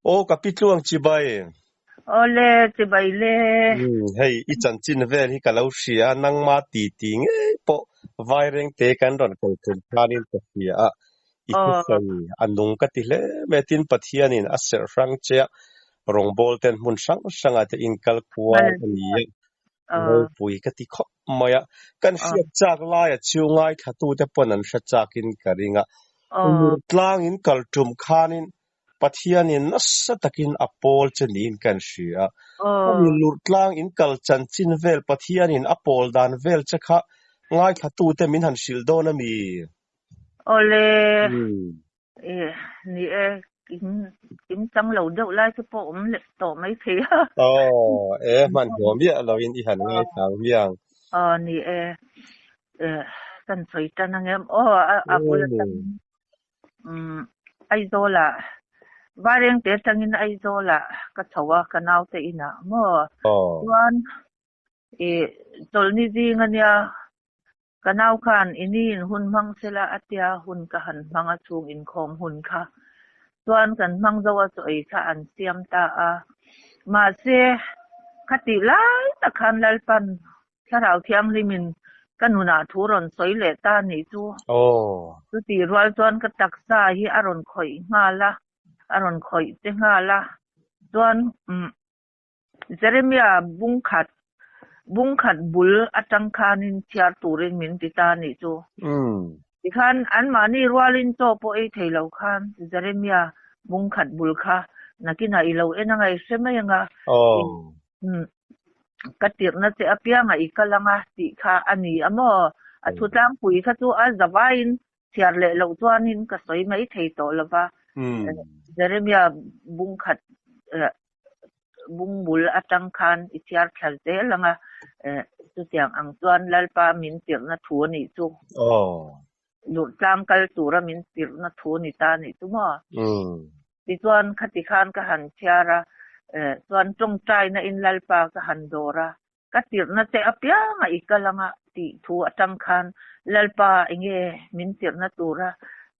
Aw ka pi tluang chibai. Awle chibai le. Umm hei i chanchin vel hi ka lo hria a, nangma ti ti ngei pawh Vairengte kan rawn kal tum khanin ka hria a, i thusawi a nung ka ti hle mai a, tin Pathianin a serh hrang che a, rawngbawl ten hmun hrang hrangah te inkal kual a ni a, ropui ka ti khawp mai a, kan hriat chak laia chu ngaithlatute pawn an hre chakin ka ring a, Lurtlang in kal tum khanin Pathianin nasa takin a pawl che niin kan hria. Hemi lurhtlang in kal chanchin vel Pathianin a pawl dan vel che kha ngaithlatute min han hrilh dawn a mi? Awle, ni e, kim chang lo deuh lai te pawh awm leh tawh mai thei a. Aw, e, hmanhmawh miah loin i han ngaithla ang hmiang. Aw, ni e, kan sawi tan angem? Aw, a bul atang. Umm Aizawlah Vairengte atangin Aizawlah ka chho a ka naute inah maw chuan ih chawlhni zing ania ka nau khan i ni in hun hmang sela a tia hun ka han hmang a chhung inkhawm hun kha chuan kan hmang zo a chaw ei kha an siam ta a mahse khatih lai tak khan Lalpan Thlarau Thianghlimin ka nunah thu rawn sawi leh ta nih chu. Chutih rual chuan ka taksa hi a rawn khawih nghal a, a rawn khawih che nghal a. Chuan umm Jeremiah bungkhat, bungkhat bul atang khanin chhiar turin min ti ta nih chu. Tikhan anmahni rualin chaw pawh ei thei lo khan Jeremiah bungkhat bul kha nakinah i lo en anga i hre mai anga. Umm ka tirhna che apianga i kal anga tih kha a ni a maw? A thu tlangpui kha chu a zavaiin chhiar leh loh chuanin ka sawi mai thei tawh lo va. Jeremiah bungkhat bungbul atang khan i chhiar thla zel anga chutiang ang chuan Lalpa min tirhna thu a nih chu. Lurhtlang kal tura min tirhna thu a ni ta a nih chu maw? Tichuan khati khan ka han chhiar a, chuan tawngtaina in Lalpa ka han dawr a, ka tirhna che apianga i kal anga tih thu atang khan Lalpa enge min tirhna tura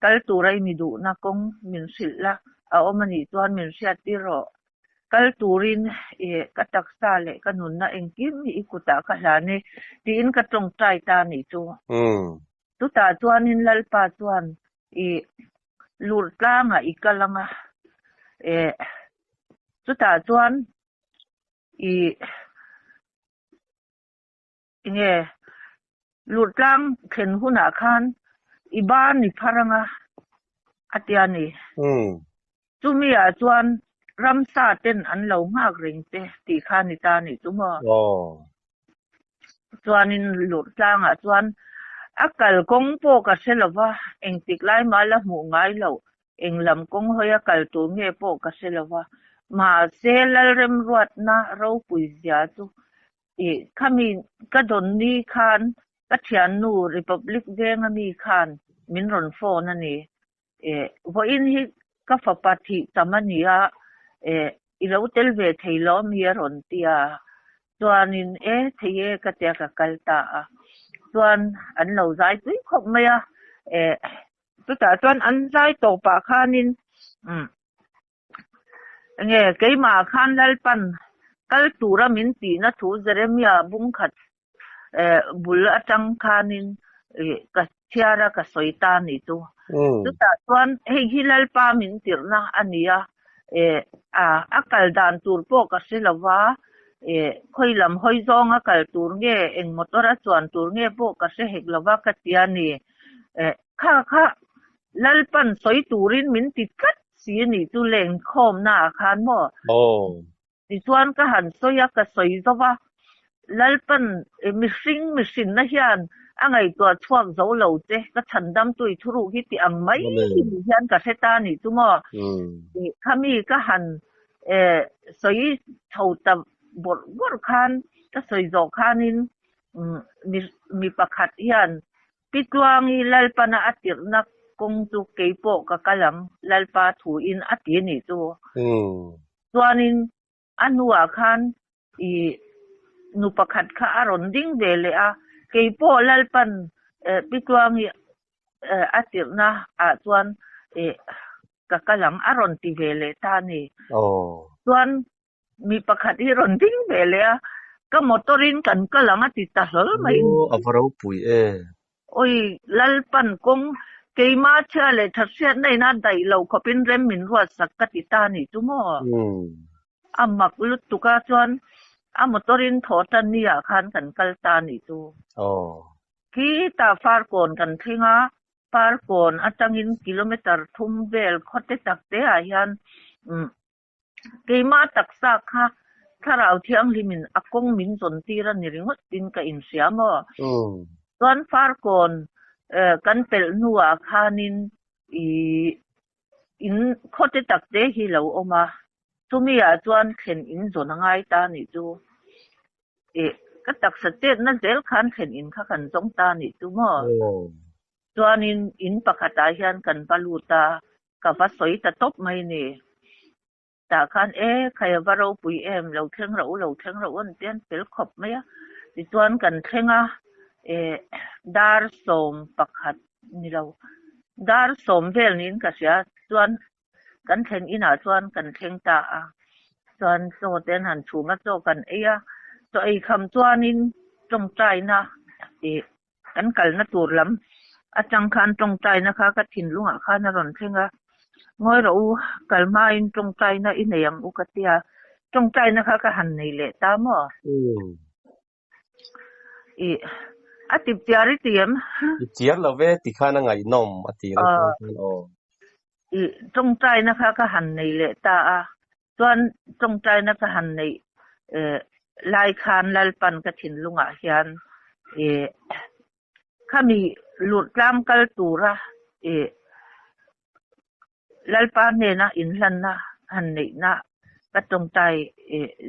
kal tura i mi duhna kawng min hrilh la, a awm anih chuan min hriattir rawh. Kal turin i ka taksa leh ka nunna engkim hi i kutah ka hlan e tiin ka tawngtai ta anih chu. Chutah chuanin Lalpa chuan i lurh tlangah i kal ang a, eh chutah chuan i enge lurh tlang thlen hunah khan i ban i phar ang a, a ti a ni. Chumi ah chuan ramsa ten an lo nghak reng che tih kha ni ta nih chu maw? Chuanin lurh tlangah chuan a kal kawng pawh ka hre lo va, engtik lai mah la hmuh ngai loh, eng lam kawng hawi a kal tur nge pawh ka hre lo va. Mahse, Lalremruatna ropui zia chu ih khami ka dawn ni khan ka thiannu Republic Venga mi khan min rawn phone a ni. Eh, vawiin hi ka fapa thih tam a ni a, eh, i lo tel ve thei lo mi a rawn ti a, chuanin e, thei e ka tia ka kal ta a, chuan an lo zai tui khawp mai a, eh, chutah chuan an zai tawpah khanin, umm, enge keimah khan Lalpan kal tura min tihna thu Jeremia bungkhat bul atang khanin ka chhiar a ka sawi ta a nih chu. Chutah chuan hei hi Lalpa min tirhna a ni a, a kal dan tur pawh ka hre lo va, khawi lam hawi zawnga kal tur nge, eng motor a chuan tur nge pawh ka hre hek lo va ka ti a ni. Kha kha Lalpan sawi turin min ti tlat si a nih chu lengkhawmnaah khan maw? Tichuan ka han sawi a, ka sawi zo va, Lalpan mihring mihrinna hian a ngaihtuah chhuak zo lo che, ka chhandamtu i thuruk hi ti ang mai hi ni hian ka hre ta nih chu maw? Khami ka han sawi chho ta bawrh bawrh khan, ka sawi zawh khanin mi pakhat hian Pi Tluangi Lalpana a tirhna kawng chu kei pawh ka kal ang, Lalpa thuin a ti nih chu. Chuanin a hnuah khan i nu pakhat kha a rawn ding ve leh a, kei pawh Lalpan Pi Tluangi a tirhna ah chuan i ka kal ang a rawn ti ve leh ta a ni. Chuan mi pakhat hi rawn ding ve leh a, ka motor in kan kal ang a ti ta hlawl mai. Aw, a va ropui e. Awi, Lalpan kawng keima chhia leh tha hriatna ina daih lo khawpin rem min ruatsak ka ti ta nih chu maw? A mak lutuk a, chuan a motor in thaw tan ni ah khan kan kal ta nih chu. Khitah Farkawn kan thleng a, Farkawn atangin kilometre thum vel khawte tak te ah hian Keimah taksa kha Thlarau Thianghlimin a kawng min zawn tir a ni ringawt tin ka inhria maw? Chuan Farkawn kan pelh hnuah khanin ih in khawte takte hi lo awm a, chumi ah chuan thlen in zawn a ngai ta nih chu. Ih ka taksa chetna zel khan thlen in kha kan zawng ta nih chu maw? Chuanin in pakhatah hian kan va lut a, ka va sawi ta tawp mai ni. Tah khan e, khai a va ropui em, lo thleng rawh u, lo thleng rawh u an ti a, an fel khawp mai a. Tichuan kan thleng a, e dar 11 ni lo, dar 10 vel niin ka hria, chuan kan thlen inah chuan kan thleng ta a. Chuan chaw te an han chhum a, chaw kan ei a, chaw ei kham chuanin tawngtaina ih Kan kalna tur lam atang khan tawngtaina kha ka thinlungah khan a rawn thleng a, Ngawi rawh u, kal hmain tawngtaina i nei ang u ka tia, tawngtaina kha ka han nei leh ta maw? Ih, a tip chiar i ti em? I chiar lo ve ti khan a ngaihnawm a ti reng khan aw. Ih, tawngtaina kha ka han nei leh ta a, Chuan tawngtaina ka han neih lai khan Lalpan ka thinlungah hian khami lurhtlang kal tura Lalpa hnena inhlanna han neihna ka tawngtai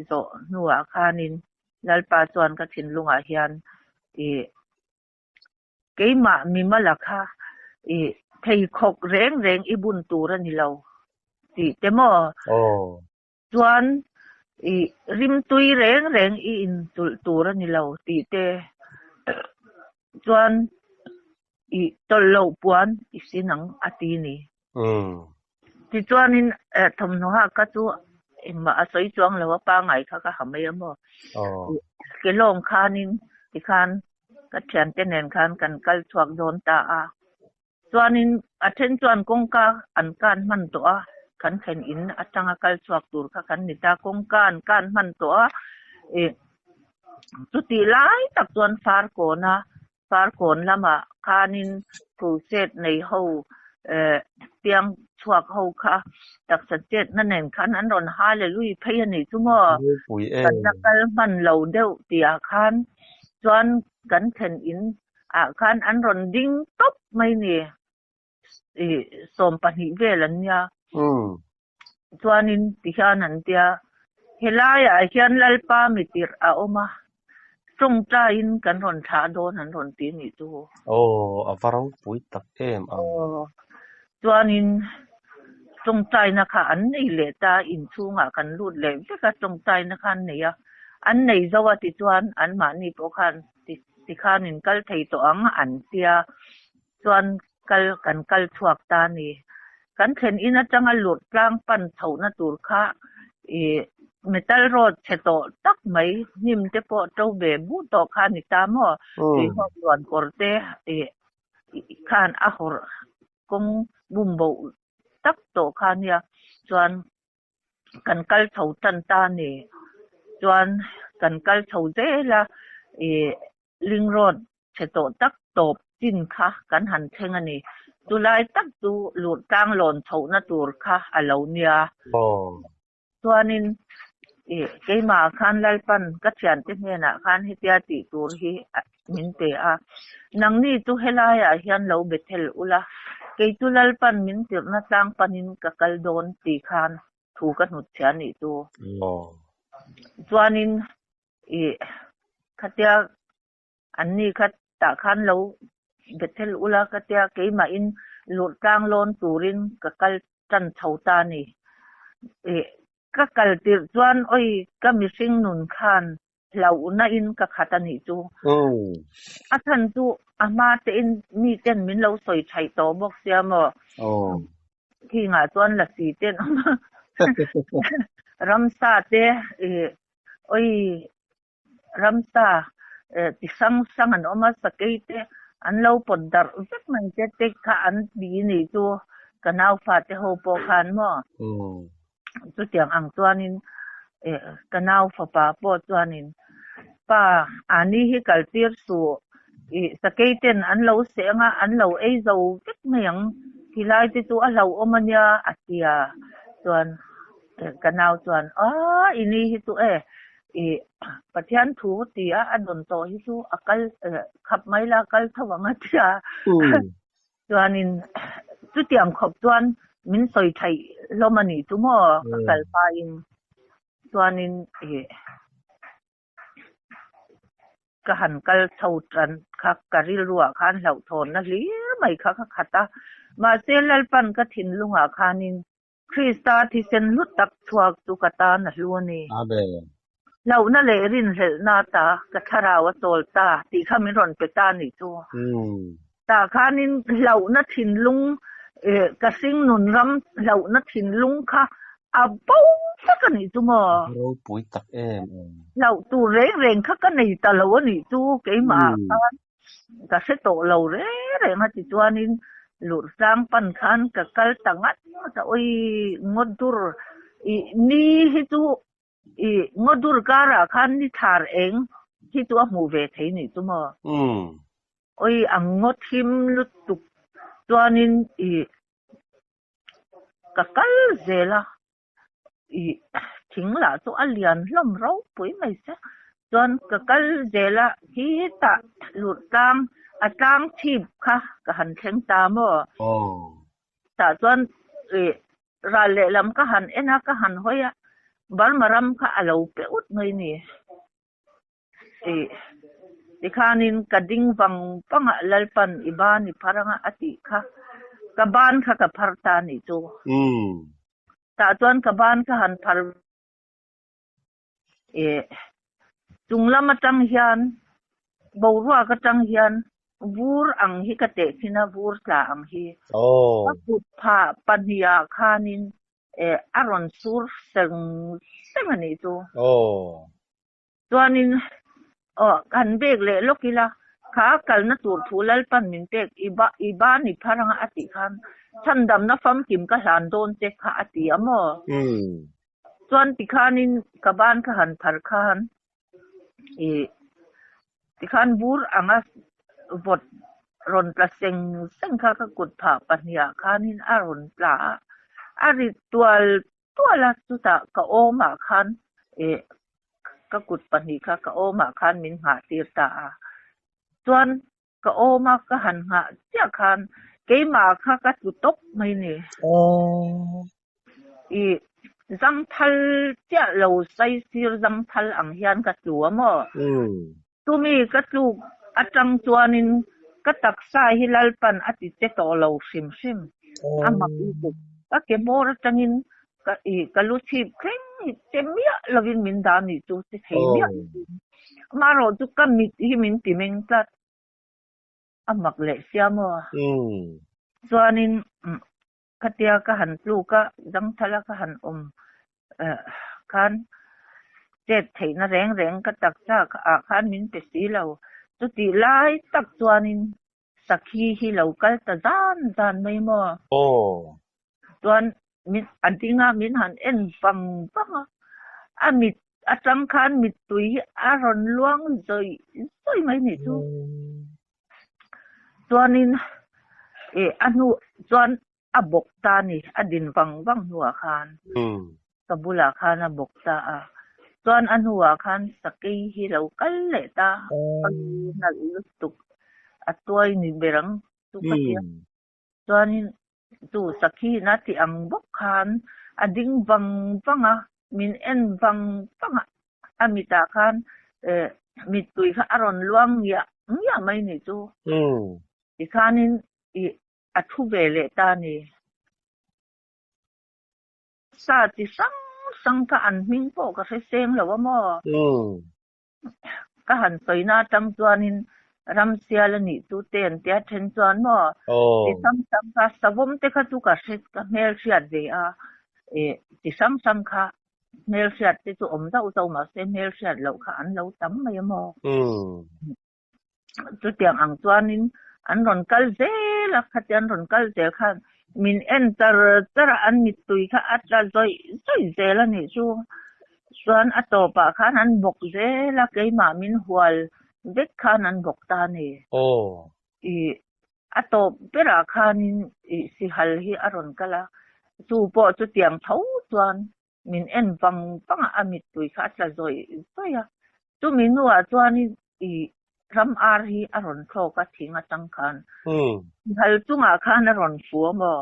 zawh hnuah khanin Lalpa chuan ka thinlungah hian Keimah mimala kha i pheikhawk reng reng i bun tur a ni lo tih te maw? Chuan i rimtui reng reng i inchulh tur a ni lo tih te, chuan i tawlh loh puan i sin ang a ti ni. Tichuanin thawmhnaw hak kha chu engmah a sawi chuang lo a, pangngai kha ka ha mai a maw. Ke lawng khanin tikhan ka thiante nen khan kan kal chhuak dawn ta a. Chuanin a then chuan kawngka an kan hman tawh a, kan thlen in atanga kal chhuak tur kha kan ni ta, kawngka an kan hman tawh a. Chutih lai tak chuan Farkawna Farkawn lamah khanin crusade nei ho piang chhuak ho kha taksa chetna nen khan an rawn hallelujah phei a nih chu maw? Kan la kal hman lo deuh tihah khan chuan kan thlen in ah khan an rawn ding tawp mai ni. 20 vel an nia. Chuanin tihian an tia, Helaiah hian Lalpa mitirh a awm a, tawngtaiin kan rawn thlah dawn an rawn ti nih chu. Aw, a va ropui tak em ang. Aw, chuanin tawngtaina kha an nei leh ta, inchhungah kan lut leh vek a, tawngtaina kha an nei a, an nei zo a tichuan anmahni pawh khan tikhan in kal thei tawh ang an tia. Chuan kal kan kal chhuak ta a ni. Kan thlen in atanga lurh tlang pan chhohna tur kha ih metal road chhe tawh tak mai hnim te pawh to ve buh tawh kha a ni ta maw? Tuihawk luan kawr te ih khan a hawrh kawng bum boh tak tawh kha a nia. Chuan kan kal chho tan ta a ni. Chuan kan kal chho zel a ih Ling road chhe tawh tak tawp chin kha kan han thleng a ni. Chulai tak chu lurhtlang lawn chhohna tur kha a lo nia. Chuanin ih keimah khan Lalpan ka thiante hnenah khan hetia tih tur hi min pe a. Nangni chu helaiah hian lo Bethel ula, kei chu Lalpan min tirhna tlang panin ka kal dawn ti khan thu ka hnutchhia nih chu. Chuanin Ih, khatia anni kha tah khan lo Bethel ula ka tia keimahin lurh tlang lawn turin ka kal tan chho ta a ni. Ih, ka kal tirh chuan awi ka mihring nun khan hlauhna in ka khat a nih chu. A chhan chu a hma tein miten min lo sawi thaih tawh bawk sia maw? Khingah chuan lasi te an awm a, ramsa te ih awi ramsa ti hrang hrang an awm a, sakei te an lo pawt darh vek mai te te kha an ti ni chu ka nau fate ho pawh khan maw chutiang ang chuanin ih ka nau fapa pawh chuanin pa ani hi kal tir suh Ih, sakei ten an lo seh anga an lo ei zo vek mai ang, khilai te chu a hlauhawm a nia a ti a, chuan ka nau chuan aaa i ni hi chu e, ih Pathian thu ti a a dawn tawh hi chu a kal khap mai la kal tho ang a ti a, chuanin chutiang khawp chuan min sawi thaih hlawm a nih chu maw ka kal hmain chuanin ih. Ka han kal chho tan kha ka rilruah khan hlauhthawnna hlir mai kha ka khat a. Mahse Lalpan ka thinlungah khanin Krista thisen hlu tak chhuak chu ka tan a hlu a ni. Amen. Hlauhna leh rinhlelhna ta ka thlarau a chawl ta tih kha min rawn pe ta a nih chu. Tah khanin hlauhna thinlung ka hringnun ram hlauhna thinlung kha a bo vek a nih chu maw? Ropui tak em em. Hlauh tur reng reng kha ka nei ta lo a nih chu keimah khan ka hre tawh lo reng reng a tichuanin lurhsang pan khan ka kal ta ngat ngat a, awi ngawt dur ih ni hi chu Ih, ngaw dur karah khan ni thar eng hi chu a hmuh ve thei nih chu maw? Awi, a ngaw thim lutuk chuanin ih ka kal zel a, ih thing lah chu a lian hlawm ropui mai se. Chuan ka kal zel a, khitah lurh tlang, a tlang chhip kha ka han thleng ta maw? Tah chuan ih Ral lehlam ka han en a, ka han hawi a, Burma ram kha a lo pe ut mai ni. Ih, tikhanin ka ding vang vang a, Lalpan i ban i phar anga a tih kha, ka ban kha ka phar ta a nih chu. Tah chuan ka ban ka han phar Ih, chung lam atang hian, boruak atang hian vur ang hi ka teh thin a, vur tla ang hi. Ka kut phah pahnih ah khanin eh a rawn sur seng seng a nih chu. Chuanin aw han bek leh lawk ila, kha a kalna tur thu Lalpan min pek i ba i ban i phar anga a tih khan chhandamna famkim ka hlan dawn che kha a ti a maw? Chuan tikhanin ka ban ka han phar khan ih tikhan bur anga vawt rawn tla seng seng kha ka kut phah pahniha khanin a rawn tla a, a ri tual tual a, chutah ka awmah khan ih ka kut pahnih kha ka awmah khan min nghah tir ta a, chuan Ka awm a, ka han nghah chiah khan keimah kha ka tlu tawp mai ni. I zangthal chiah lo saisir zangthal ang hian ka tlu a maw? Chumi ka tluk atang chuanin ka taksa hi Lalpan a ti che tawh lo hrim hrim. A mak lutuk. Ka ke hmawr atangin ka i ka lu chhip thleng hi che miah lovin min dah nih chu che thei miah lovin. Amaherawh chu ka mit hi min ti meng tlat. A mak leh sia maw? Chuanin khatia ka han tluk a, zangthala ka han awm khan chet theihna reng reng ka taksa ah khan min pe si lo. Chutih lai tak chuanin Sakhi hi lo kal ta zan zan mai maw? Aw. Chuan min a ding a, min han en vang vang a, a mit atang khan mittui hi a rawn luang zawih zawih mai nih chu. Chuanin ih a hnu chuan a bawk ta a ni, a din vang vang hnuah khan ka bulah khan a bawk ta a, chuan a hnuah khan sakei hi lo kal leh ta, a nalh lutuk a tuai ni ber ang chu ka ti a, chuanin chu sakhi in a ti ang bawk khan a ding vang vang a, min en vang vang a, a mitah khan mittui kha a rawn luang ngiah ngiah mai ni chu, tikhanin ih A thu ve leh ta a ni. Sa chi hrang hrang kha an hming pawh ka hre seng lo a maw? Ka han sawina atang chuanin Ramsial a nih chu te an tia then chuan maw ti hrang hrang kha savawm te kha chu ka hre ka hmel hriat ve a ih ti hrang hrang kha hmel hriat te chu awm zauh zauh mahse hmel hriat loh kha an lo tam mai a maw. Chutiang ang chuanin an rawn kal zel a, khatia an rawn kal zel khan min en char char a, an mittui kha a tla zawih zawih zel a nih chu. Chuan a tawpah khan an bawk zel a, keimah min hual vek khan an bawk ta a ni. Ih, a tawp berah khanin ih sihal hi a rawn kal a, chu pawh chutiang tho chuan min en vang vang a, a mittui kha a tla zawih zawih a. Chumi hnuah chuanin i ram ar hi a rawn thlawk a thing atang khan. Sihal chungah khan a rawn fu a maw?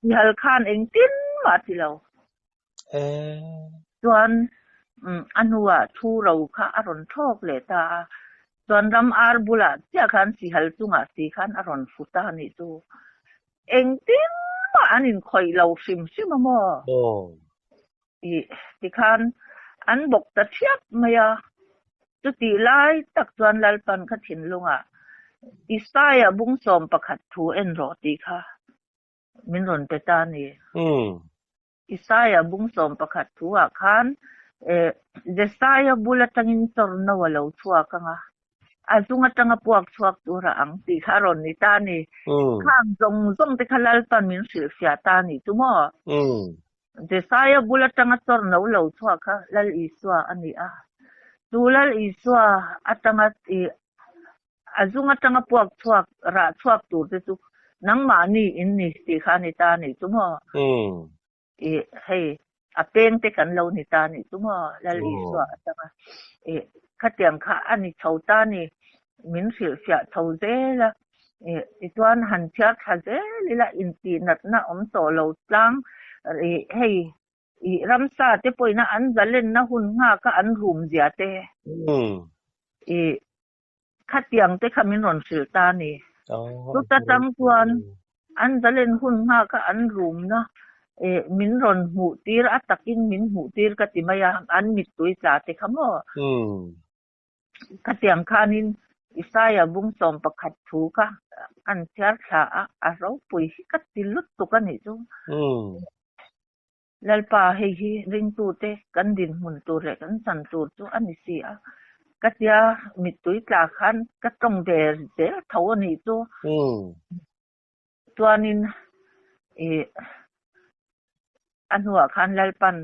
Sihal khan engtin mah a ti lo. Chuan a hnuah thu ro kha a rawn thlawk leh ta a. Chuan ram ar bulah chiah khan sihal chungah si khan a rawn fu ta a nih chu. Engtin mah an inkhawih lo hrim hrim a maw? Tih tikhan an bawk ta thiap mai a. Chutih lai tak chuan Lalpan kha thinlungah Isaia bungsawm pakhat thu en rawh tih kha min rawn pe ta a ni. Isaia bungsawm pakhat thu-ah khan Jesaia bul atangin chawrno a lo chhuak ang a, a zung atanga puak chhuak tur a ang tih kha a rawn ni ta a ni. Khang zawng zawng te kha Lalpan min hrilhfiah ta a nih chu maw? Jesaia bul atanga chawrno lo chhuak kha Lal Isua a ni a. Chu Lal Isua atanga A zung atanga puak chhuak, rah chhuak tur te chu nangmahni in ni tih kha a ni ta a nih chu maw? Ih, hei, a peng te kan lo ni ta a nih chu maw? Lal Isua atanga ih, khatiang kha a ni chho ta a ni, min hrilhfiah chho zel a. Ih, tichuan han chhiar thla zel ila intihnatna awm tawh lo tlang, ih, hei, Ih, ramsa te pawhin a an zalenna hun nghak a an rum zia te. Ih, khatiang te kha min rawn hrilh ta a ni. Chuta tang chuan an zalen hun nghak a an rumna ih min rawn hmuh tir a takin min hmuh tir ka ti mai a, an mittui tla te kha maw? Khatiang khanin Isaia bungsawm pakhat thu kha an chhiar thla a, a ropui hi ka ti lutuk a nih chu. Lalpa, hei hi ringtute kan dinhmun tur leh kan chan tur chu a ni si a, ka tia mittui tla khan ka tawng ve zel tho a nih chu. Chuanin ih a hnuah khan Lalpan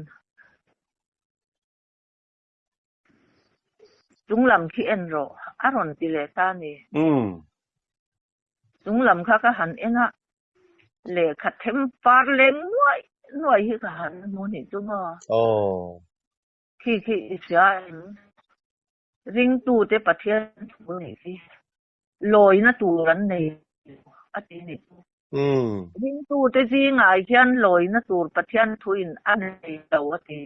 Chunglam khi en rawh, a rawn ti leh ta a ni. Chunglam kha ka han en a, lehkha them par leng nuai nuai hi ka han hmu nih chu maw? Khi khi i hria em? Ringtute Pathian thu nih khi lawina tur an nei lo a ti nih chu. Ringtute zingah hian lawina tur Pathian thuin a nei lo a ti.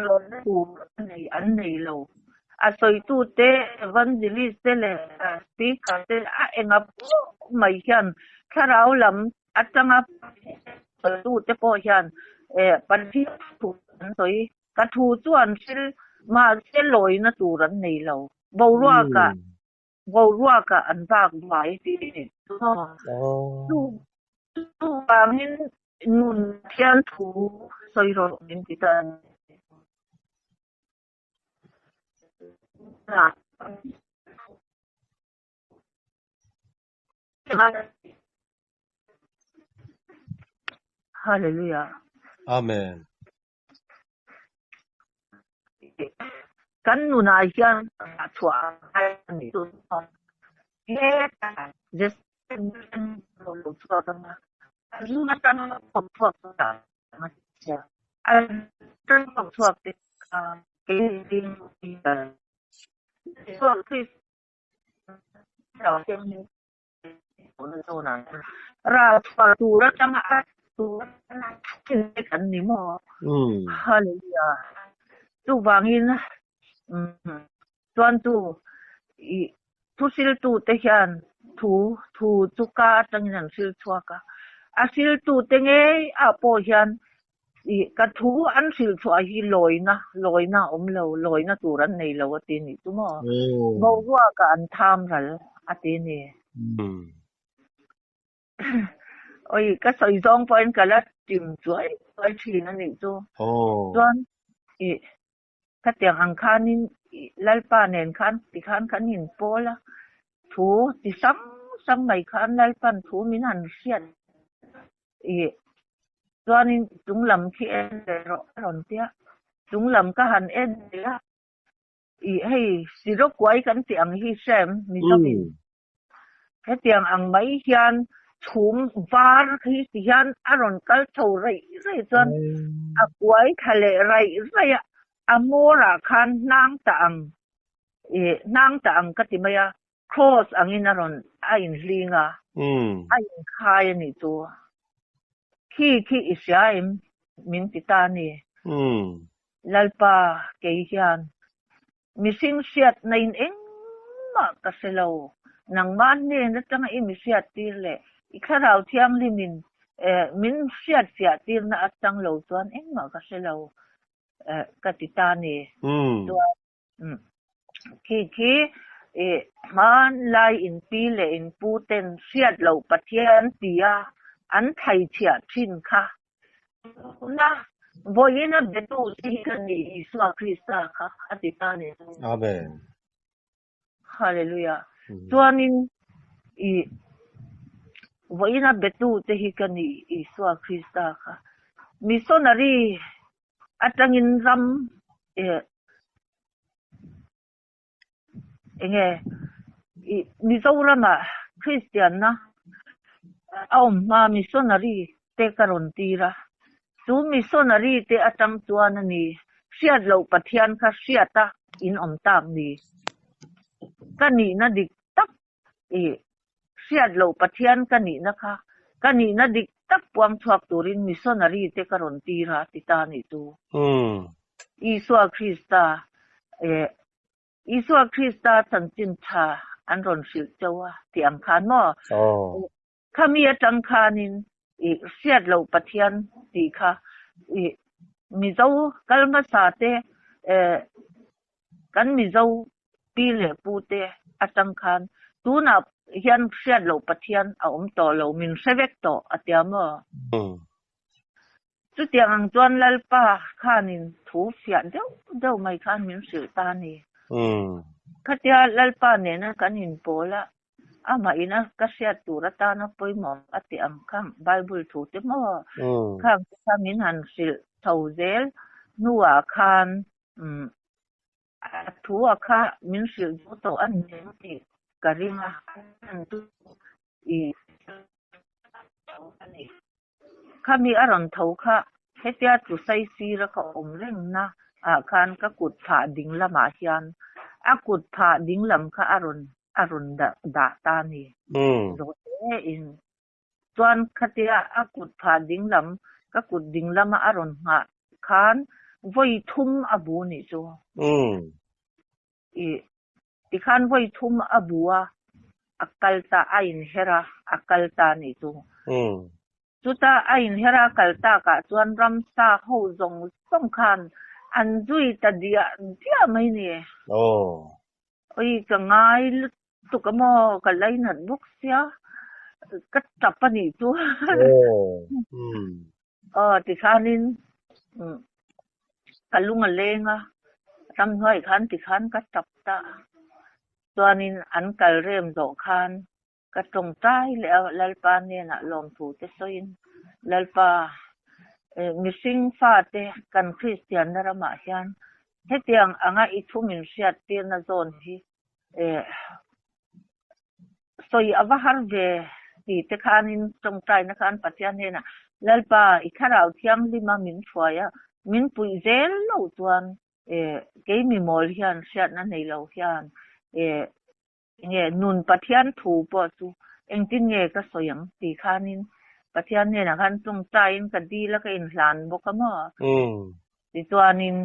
Lawina tur a nei an nei lo. A sawitute, evangelist te leh speaker te a enga pawh mai hian thlarau lam atanga sawitute pawh hian Pathian thu an sawi. Ka thu chu an hril mahse lawina tur an nei lo. Boruakah Boruakah an vak vai tih a ni. Chuvangin nun Pathian thu sawi rawh min ti ta a ni. Hallelujah. Amen. Kan nunah hian chhuah a ni chu hetah lo chhuak ang a, a zung atanga thawk chhuak a thawk chhuak te kha Ralchhuah tur atanga a tur kan ni maw? Hallelujah. Chuvangin chuan chu i thu hriltute hian thu thu chu ka atangin an hril chhuak a. A hriltute ngei ah pawh hian I ka thu an hrilh chhuah hi lawina, lawina a awm lo, lawina tur an nei lo a ti nih chu maw? Boruakah an tham ral a ti ni. Oi, ka sawi zawng pawhin ka la tim chuai chuai thin a nih chu. Chuan i khatiang ang khanin i Lalpa nen khan tikhan kan inpawl a, thu ti hrang hrang mai khan Lalpan thu min han hriat i chuanin chunglam khi en leh rawh a rawn tia, chunglam ka han en leh a, i hei Sirokuai kan tih ang hi hrem Mizoin. Hetiang ang mai hian chhum var hi ti hian a rawn kal chho raih raih chuan a kuai thla leh raih raih a, a hmawrah khan hnang ta ang ih hnang ta ang ka ti mai a, cross angin a rawn a inhling a, a inkhai a nih chu. Khi khi i hria em? min ti ta a ni. Lalpa kei hian Mihring hriatna in engmah ka hre lo. Nangmah hnen atanga i mi hriat tir leh i thlarau thianghlim in min hriat fiah tirna atang lo chuan engmah ka hre lo ka ti ta ni. Chuan khi khi hmanlai in pi leh in pu ten hriat loh Pathian tia an thaichhiah thin kha Tuna vawiin a betu che hi ka ni Isua Krista kha a ti ta ni. Amen. Hallelujah. Chuanin i vawiin a betu che hi ka ni Isua Krista kha. Missionary atangin ram eh Enge i Mizorama Kristianna a awm hma missionary te ka rawn tir a, chu missionary te atang chuan a ni hriat loh Pathian kha hriat a in awm tak ni. Ka nihna dik tak i hriat loh Pathian ka nihna kha ka nihna dik tak puang chhuak turin missionary te ka rawn tir a ti ta nih chu. Isua Krista eh Isua Krista chanchin tha an rawn hrilh cheu a tih ang khan maw? Khami atang khanin i hriat loh Pathian tih kha i Mizo kal hmasa te eh kan Mizo pi leh pu te atang khan tunah hian hriat loh Pathian a awm tawh lo min hre vek tawh a tia maw? Chutiang ang chuan Lalpa khanin thu fiah deuh deuh mai khan min hrilh ta a ni. Khatia Lalpa nena kan inpawl a, amah ina ka hriat tur atana pawimawh a tih ang khang Bible thu te maw khang te kha min han hrilh chho zel hnuah khan a thu a kha min hrilh duh tawh a ni ang tih ka ring a, i a ni. Khami a rawn tho kha hetia tlusai sira ka awm rengna ah khan ka kut phah ding lamah hian a kut phah ding lam kha a rawn a rawn dah ta a ni. Zawh hle in chuan khatia a kut phah ding lam ka kut ding lama a rawn nghah khan vawi thum a bu nih chu. I tikhan vawi thum a bu a, a kal ta, a inher a, a kal ta a nih chu. Chuta a inher a kal takah chuan ramsa ho zawng zawng khan an zui ta diah diah mai ni. Oi ka ngai lutuk a maw, ka lainat bawk sia, ka tap a nih chu. Aw tikhanin ka lung a leng a, ramhnuai khan tikhan ka tap ta a, chuanin an kal rem zawh khan ka tawngtai leh a Lalpa hnenah lawmthu te sawiin, Lalpa, mihring fate kan Kristianna ramah hian hetiang anga i thu min hriattirna zawn hi Sawi a va har ve ti te khanin tawngtaina khan Pathian hnenah, Lalpa, i thlarau thianghlima min hruai a, min puih zel lo chuan kei mi mawl hian hriatna nei lo hian enge nun Pathian thu pawh chu engtin nge ka sawi ang ti khanin Pathian hnenah khan tawngtaiin ka dil a ka inhlan bawk a maw? Tichuanin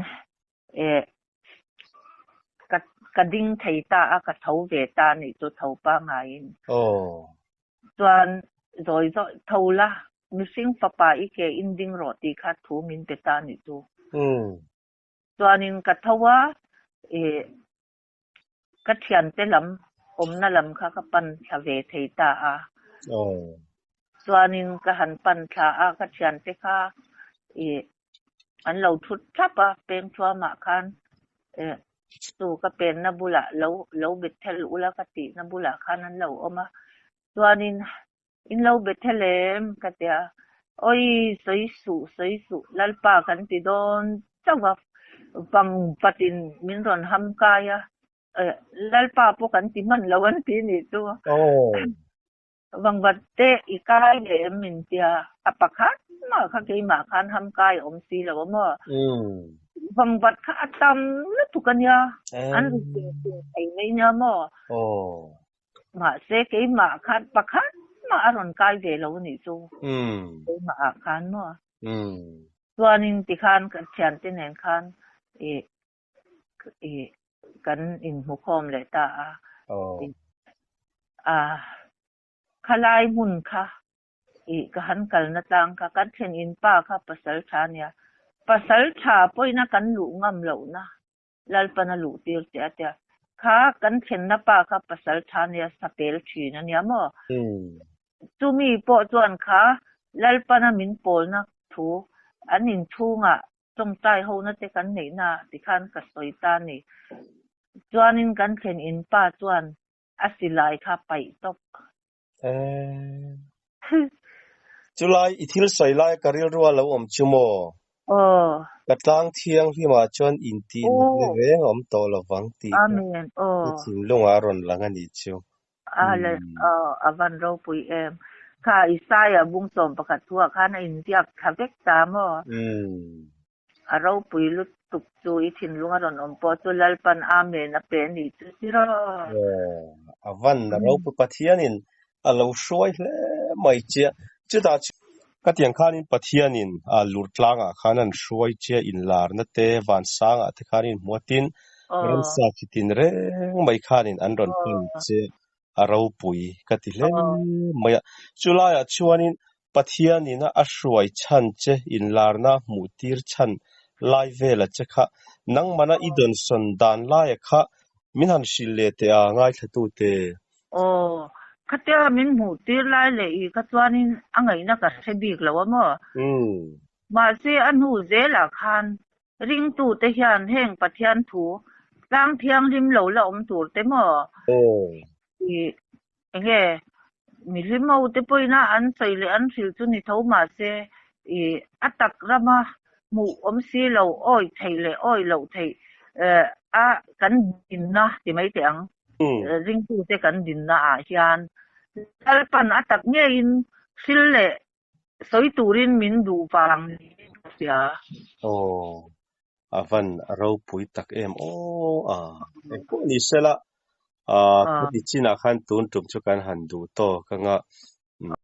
Ka ka ding thei ta a, ka tho ve ta a nih chu tho pangaiin. Chuan zawi zawi tho la Mihring fapa i ke in ding rawh tih kha thu min pe ta nih chu. Chuanin ka tho a, ih ka thiante lam awmna lam kha ka pan thla ve thei ta a. Chuanin ka han pan thla a, ka thiante kha ih an lo thut thap a, peng thuamah khan ih chu ka penna bulah lo lo Bethel ula ka tihna bulah khan an lo awm a. Chuanin In lo be thel em? ka ti a. Awi, sawi suh, sawi suh, Lalpa kan ti dawn chauh a, vang vatin min rawn ham kai a, Lalpa pawh kan ti hman lo an ti nih chu. Vang vat te i kai leh em min tia, a pakhat mah kha keimah khan ham kai awm si lo a maw? Vang vat kha a tam lutuk a nia, an ri sing sing thei mai nia maw? Mahse keimah khan pakhat mah a rawn kai ve lo anih chu. Keimah ah khan maw. Chuanin tikhan ka thiante nen khan ih ih kan inhmukhawm leh ta a. A khalai hmun kha ih ka han kalna tlang kha kan thlen in pa kha pasal tha ania. Pasal tha pawhin a kan luh ngam lohna Lalpan a luh tir che a tia. Kha kan thlenna pa kha pasal tha nia sa pel thin a nia maw? Chumi pawh chuan kha Lalpana min pawlna thu an inchhungah tawngtai hona te kan neihna tikhan ka sawi ta a ni. Chuanin kan thlen in pa chuan a silai kha paih tawp. Chulai i thil sawi lai ka rilru a lo awm chu maw? Ka tlang thianghlimah chuan intih natna reng a awm tawh lo vang tih kha ka thinlungah a rawn lang a nih chu. A van ropui em. Kha Isaiah bung 11 thuah khan a inziak thla vek ta maw? A ropui lutuk chu i thinlung a rawn awm pawh chu Lalpan Amen a pe a nih chu si rawh. Aw, a van a ropui Pathianin a lo hruai hle mai che. Chutah chu ka tiang khanin Pathianin a lur tlangah khan an hruai che, inlarna te, vansangah te khanin hmuatin ramsa chitin reng mai khanin an rawn pan che. A ropui ka ti hle mai a. Chulaiah chuanin Pathianin a hruai chhan che inlarna hmuh tir chhan lai vela che kha nangmana i dawnsawn dan laia kha min han hrilh leh teh a ngaithlatute. Aw, khatia min hmuh tir lai leh i kha chuanin a ngaihna ka hre bik lo a maw? Mahse a hnu zelah khan Ringtute hian heng Pathian thu tlang thianghlim lo la awm tur te maw? I enge mihlim ho te pawhin a an sawi leh an hrilh chu ni tho mahse i a tak rama hmuh awm si lo awi theih leh awi loh theih a kan dinna ti mai teh ang. Ringtute kan dinna ah hian Lalpan a tak ngeiin hril leh Sawi turin min duh vang niin ka hria. Aw, a van ropui tak em aw a, engpawh ni sela, a khati chinah khan tun tum chu kan han duh tawk ang a.